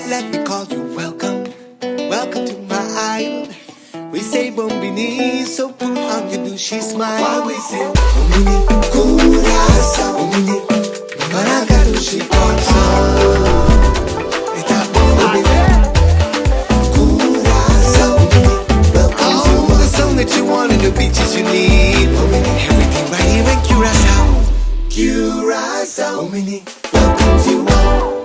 Let me call you welcome. Welcome to my island. We say bon bini, so put on your dushi smile. While we say bon bini, Curaçao, bon bini, Maraka dushi Kòrsou. E ta bon bini, Curaçao, bon bini, welcome to all the sun that you want and the beaches you need. Bon bini, everything right here in Curaçao. Curaçao, bon bini, welcome to all.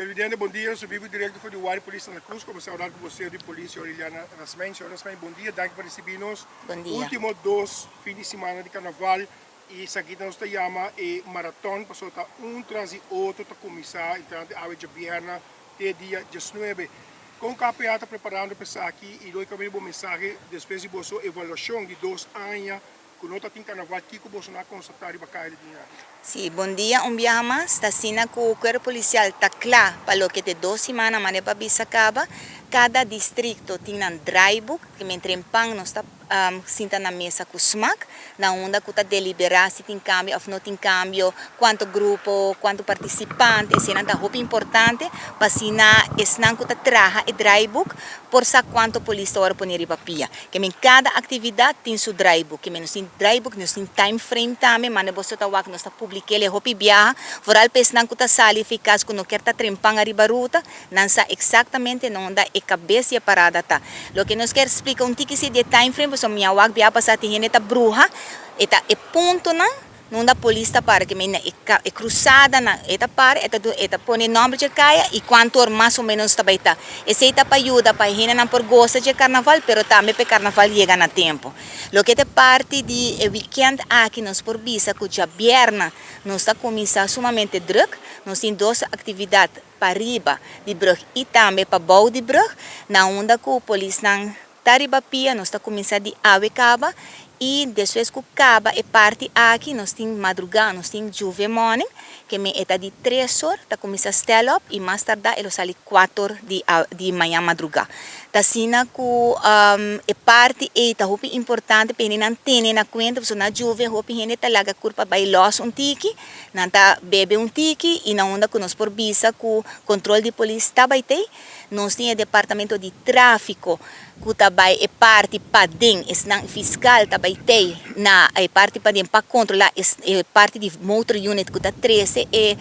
Televidente, bon dia. Nos bibo directo for di Warda Polis Santa Cruz. Cuminsa hablar cu vocero di polis, señora Liliana Rasmijn. Señora Rasmijn, bon dia. Danki pa ricibi nos. Bon dia. Ultimo dos fin di siman di carnaval y esaki nos ta yama e maraton, paso ta un tras di otro ta cuminsa entrante awe diabierna te dia 19. Con KPA ta preparando pa esaki y logicamente bo mensahe despues di bo evaluacion di 2 aña cu no tin carnaval, kico bo a constata riba caya di dia? Si, bon dia un biaha mas. Ta asina cu Cuerpo Policial ta cla pa loke ta 2 siman mane pa bisa caba. Cada districto tin un draaiboek, cu mientras pan nos ta sinta na mesa cu SMAC, na unda cu ta delibera si tin cambio of no tin cambio, cuanto grupo, cuanto participante, esey ta hopi importante, pa asina esnan cu ta traha e draaiboek, por sa cuanto polis ta pone riba pia. Kemen cada actividad tin su draaiboek, kemen nos tin draaiboek, nos tin time frame tambe, mas bo ta wak nos ta publica e hopi biaha, vooral pa esnan cu ta sali for di cas cu no kier ta trempan riba ruta, nan sa exactamente unda e cabes di e parada ta. Loke nos kier splica un tiki di time frame, paso mi a wak biaha pasa tin hende ta bruha, e ta e punto nan, unda polis ta para, kemen e cruzada na e ta para, e ta pone nomber di caya y cuanto or mas o menos ta bay ta. Esey ta pa yuda pa hende nan por goza di carnaval, pero tambe pa carnaval yega na tempo. Loke ta parti di weekend aki nos por bisa cu diabierna nos ta cuminsa sumamente druk, nos tin dos actividad pariba di brug y tambe pabou di brug, na unda cu polis nan ta riba pia, nos ta cuminsa di awe caba y despues cu caba e parti aki, nos tin madruga, nos tin Juve Morning, kemen e ta di 3 or, ta cuminsa stel op y mas tarda e lo sali 4 di mañan madruga. Ta asina cu e parti ey ta hopi importante pa nan tene na cuenta, so na Juve hopi hende ta laga curpa bay los un tiki, nan ta bebe un tiki y na unda cu nos por bisa cu control di polis ta bay tey, nos tin departamento di trafico cu ta bay e parti paden, esnan fiscal ta bay tey na e parti paden pa controla e parti di motor unit cu ta 13 e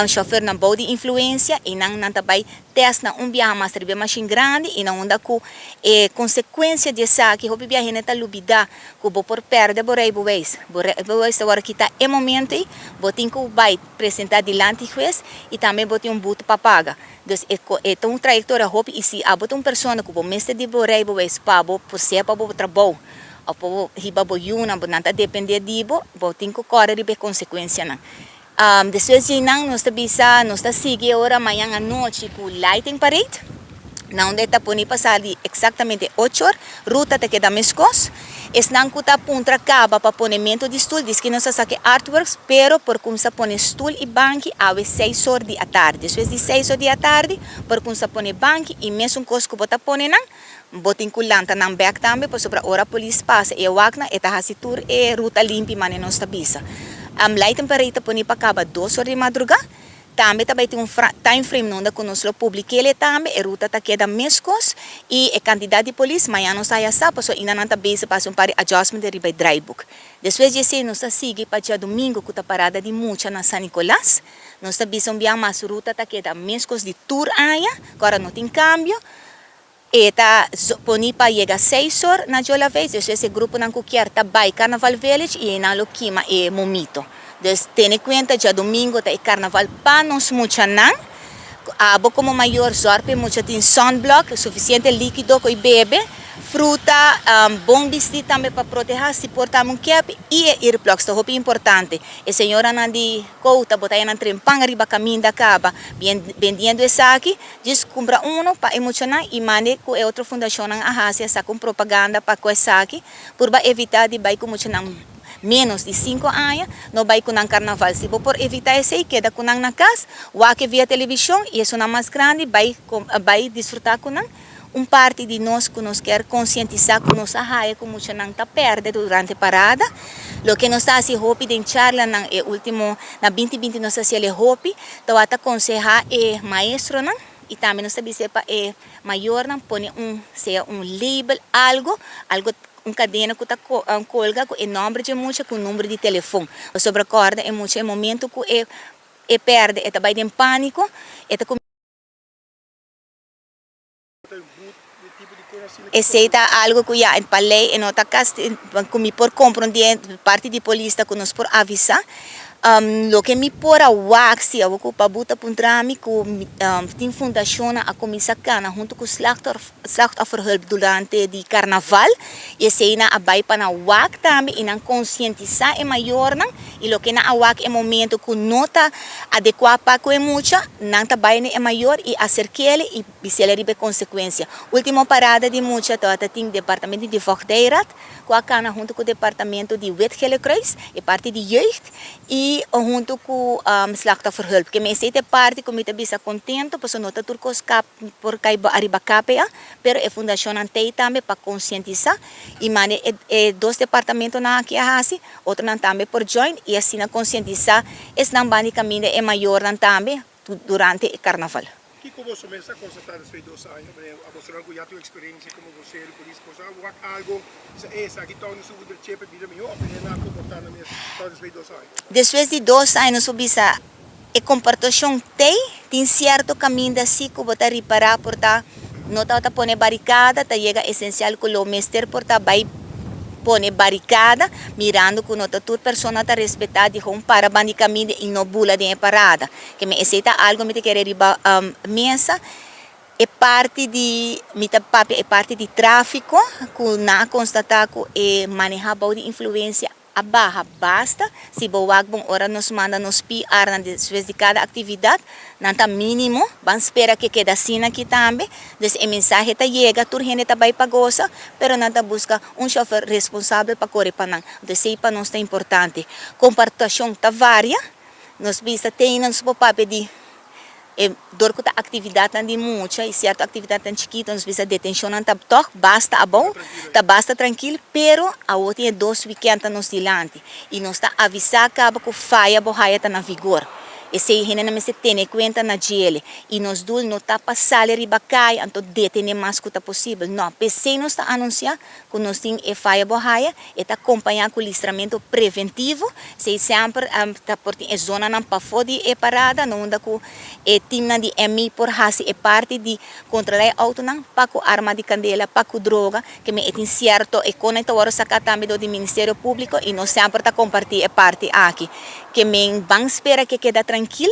chauffeur nan bou di influencia y nan ta bay test na un biaha mas riba machine grandi y na unda cu e consecuencia di esaki hopi biaha hende ta lubida cu bo por perde bo rijbewijs. Bo rijbewijs ta wordo kita e momento ey, bo tin cu bay presenta dilanti hues y tambe bo tin un boete pa paga. Dus e ta un trayectoria hopi y si abo ta un persona cu bo mester di bo rijbewijs pa bo por sea pa bo trabou of pa bo hiba bo yiunan, bo nan ta depende di bo, bo tin cu core riba e consecuencianan. Despues di nan nos ta bisa, nos ta sigui ora mañan anochi cu lighting parade, na unda ta pone pa sali exactamente 8 or, ruta ta keda mescos. Esnan cu ta puntra caba pa ponemento di stoel, dice cu nos a saca artworks, pero por cuminsa pone stoel y banki awe 6 or di atardi. Despues di 6 or di atardi, por cuminsa pone banki y mesun cos cu bo ta pone nan, bo tin cu lanta nan bek tambe, pasobra ora polis pasa e wak nan, e ta hasi tur e ruta limpi mane nos ta bisa. Lighting parade ta pone pa caba 2 or di madruga, tambe tambe tin un time frame unda cu nos lo publica tambe, e ruta ta keda mescos y e cantidad di polis, mañan nos ta sa, paso ainda nan ta bezig pa un par di adjustment riba e draaiboek. Despues di esey nos ta sigui pa diadomingo cu ta parada di mucha na San Nicolas, nos ta bisa un biaha mas ruta ta keda mescos di tur aña, awor no tin cambio. E ta poni pa yega 6 or na Joe Laveist, dus e grupo nan cu kier ta bay Carnaval Village y nan lo kima e momito. Dus tene cuenta diadomingo ta e carnaval pa nos muchanan. Abo como mayor zorg pa mucha tin sunblock, suficiente likido cu bebe, fruta, bon bisti tambe pa proteha, si por tambe un cap y e earplugs, ta hopi importante. E señora nan di Cota, bo ta nan trempan riba caminda caba, bendiendo esaki, dus cumpra uno pa e muchanan y mande cu e otro fundacion nan a hasi saca un propaganda pa cu esaki, por ba evita di bay cu muchanan menos di 5 aña, no bay cu nan carnaval. Si bo por evita esey, keda cu nan na cas, wak via television y esunnan mas grandi, bay disfruta cu nan. Un parti di nos ku nos kier konsientisá ku nos a haya ku muchanan ta pèrdè durante parada. Loke nos ta hasi hopi den charlanan e último na 2020 nos a hasi el hopi, tawata konsehá e maestronan i tambe nos ta bis'é pa e mayornan pone un sea un label algo, algo un kadena ku ta kolga ku e nòmber dje mucha ku number di telefon. Pasobra kòrda e mucha e momento ku e e pèrdè e ta bai den pániko, e ta. Esei ta algo ku ya pa lei e no ta ku mi por komprondé parti di polis ta ku nos por avisá. Loke mi por a wak si awor ku Pabu ta puntra mi ku tin fundashonnan a kuminsá kana huntu ku slachtofferhulp durante di karnaval i eseinan a bai pa nan wak tambe i nan konsientisá e mayornan i loke nan a wak e momento ku no ta adekuá pa ku e mucha nan ta bai na e mayor i aserk'el i Bisela riba e konsekuensia. Ultimo parada di mucha tabata tin departamento di Voogdijraad ku a kana huntu ku departamento di Wit Gele Kruis, e parti di jeugd, i huntu ku Slachtofferhulp. Ke mester ta e parti ku mi ta bisa kontento pasobra no ta tur kos kap por kai ariba KPA, pero e fundashonnan t'ei tambe pa konsientisá i manda e dos departamentonan aki a hasi, otronan tambe por join i asina konsientisá esnan banda di kaminda e mayornan tambe durante e karnaval. Kiko boso mes a konstatá despues di dos aña? Manera abosonan ku ya tin un eksperensia komo bosero di polis, boso a wak algo bisa e esaki tòg nos a dreché pa e bida mihó òf e nan a komportá nan mes tòg despues di dos aña? Despues di dos aña nos por bisa e komportashon t'ei, tin sierto kaminda si ku bo ta ripará por ta no tabata pone barikada, ta yega esensial ku lo mester por ta bai pone barikada mirando ku no ta tur persona ta respetá di hon para banda di kaminda i no bula den e parada. Ke mi esei ta algo mi ta kere riba mesa, e parti di, mi ta papia e parti di trafiko ku nan a konstatá ku e manehá bou di influensia a baha basta, si bo wak bon ora nos manda nos PR nan despues di kada aktividat, nan ta minimo, ban spera ke keda asina aki tambe, dus e mensahe ta yega, tur hende ta bai pa gosa, pero nan ta buska un shòfer responsabel pa kore pa nan, entonces esei pa nos ta importante. Kompartashon ta varia. Nos bisa te nos por papia di e dor ku ta aktividatnan di mucha i sierto aktividatnan chikito nos bisa detenshonnan ta tòg basta abou, ta basta trankil, pero awor tin e dos wikènt ta nos dilanti i nos ta avisá kaba ku faya bo haya ta na vigor. Esei hendenan mester tene kuenta na djele i nos dul no ta pa sali riba kaya anto detené mas ku ta posibel, no. P'esei nos ta anunsiá ku nos tin e faya bo haya, e ta kompañá ku listramentu preventivo, esei semper ta por tin e zonanan pafó di e parada, na unda ku e timnan di MI por hasi e parti di kontrolá e outonan pa ku arma di kandela, pa ku droga, ke men e tin sierto e konan ta wòrdu saká tambe dor di Ministerio Públiko i nos semper ta kompartí e parti aki. Ke men ban spera ke keda trankil,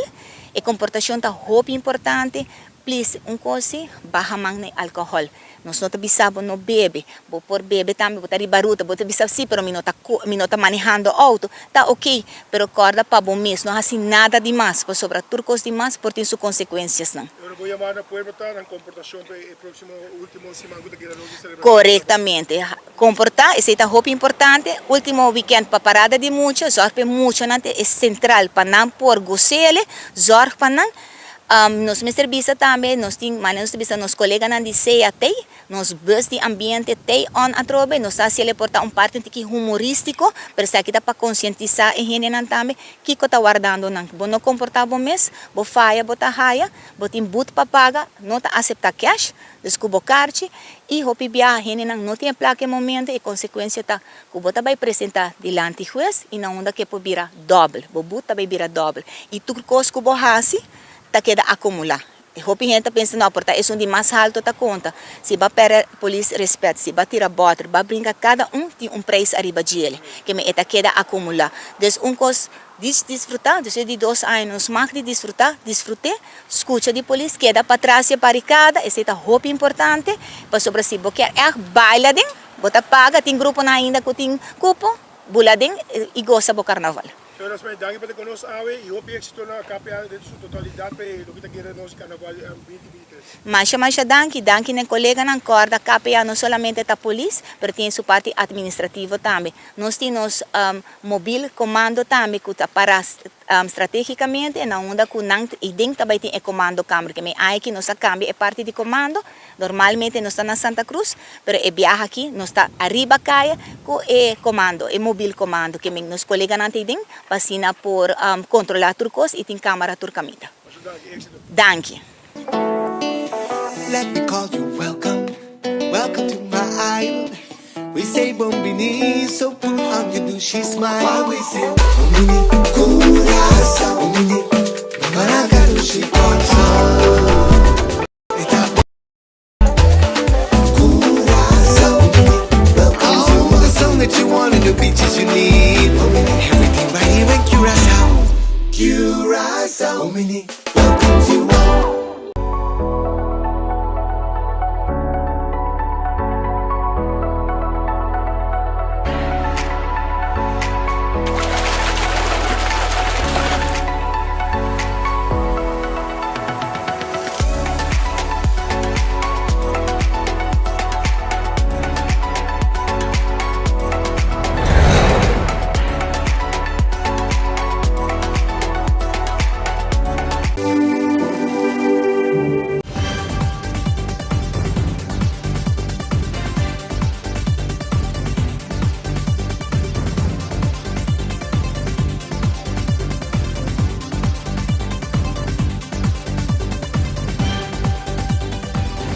e komportashon ta hopi importante, Please, un kos si, baha man na e alkohòl. Nos no ta bisa bo no bebe. Bo por bebe tambe, bo ta riba ruta, bo ta bisa si, pero mi no ta mi no ta manehando outo. Ta oké, pero kòrda pa bo mes, no hasi nada di mas, pasobra tur kos di mas por tin su konsekuensiasnan. Ora bo yama na pueblo ta nan komportashon pa e próksimo último siman ku ta keda nos di selebrashon. Korektamente. Komportá, esei ta hopi importante. Último wikènt pa parada di mucha, zòrg pa e muchanan ta e sentral pa nan por gos'ele, zòrg pa nan. Nos mester bisa tambe, nos tin, manera nos ta bisa nos coleganan di CAT, nos bus di ambiente t'ey on atrobe, nos ta haciele por ta un parti un tiki humoristico, pero esaki ta pa concientisa e hendenan tambe kico ta wardando nan. Bo no comporta bo mes, bo faya bo ta haya, bo tin but pa paga, no ta acepta cash, dus cu bo carchi, y hopi biaha hendenan no tin e placa e momento, e consecuencia ta cu bo ta bay presenta dilanti hues y na unda ke por bira dòbel, bo but ta bay bira dòbel y tur kos ku bo hasi ta keda akumulá. E hopi hende ta pensa no, por ta esun di mas halto ta konta. Si bo a pèrdè polis rèspèt, si bo a tira bòter, bo a brinka kada un tin un preis ariba djele, ke men e ta keda akumulá. Dus un kos di disfrutá, despues di dos aña nos mag di disfrutá, disfrut'é, skucha di polis, keda patras di e barikada, esei ta hopi importante, pasobra si bo kier ègt baila den, bo ta paga, tin gruponan ainda ku tin kupo. Bula den y goza bo carnaval. Señor Rasmijn, danki pa ta con nos awe y hopi exito na KPA den su totalidad pa e loke ta keda nos carnaval 2023. Masha masha danki, danki na e coleganan, corda KPA no solamente ta polis, pero tin su parti administrativo tambe. Nos tin nos mobil comando tambe cu ta para. Stratégicamente na unda cu nan y den ta bay tin e comando kamer ke men aki nos a cambia e parti di comando. Normalmente nos ta na Santa Cruz, pero e biaha aki nos ta ariba caya cu e comando, e mobil comando ke men nos coleganan ta den pa asina por controla tur cos y tin camara tur caminda. Masha danki, éxito. Danki. Let me call you welcome, welcome to my island. We say bon bini, so put on your dushi smile. While we say bon bini, Curaçao, bon bini, Baranka dushi Kòrsou. Esta Curaçao, bon bini, welcome to all the sun that you want and the beaches you need. Bon bini, everything right here in Curaçao. Curaçao, bon bini, welcome to all.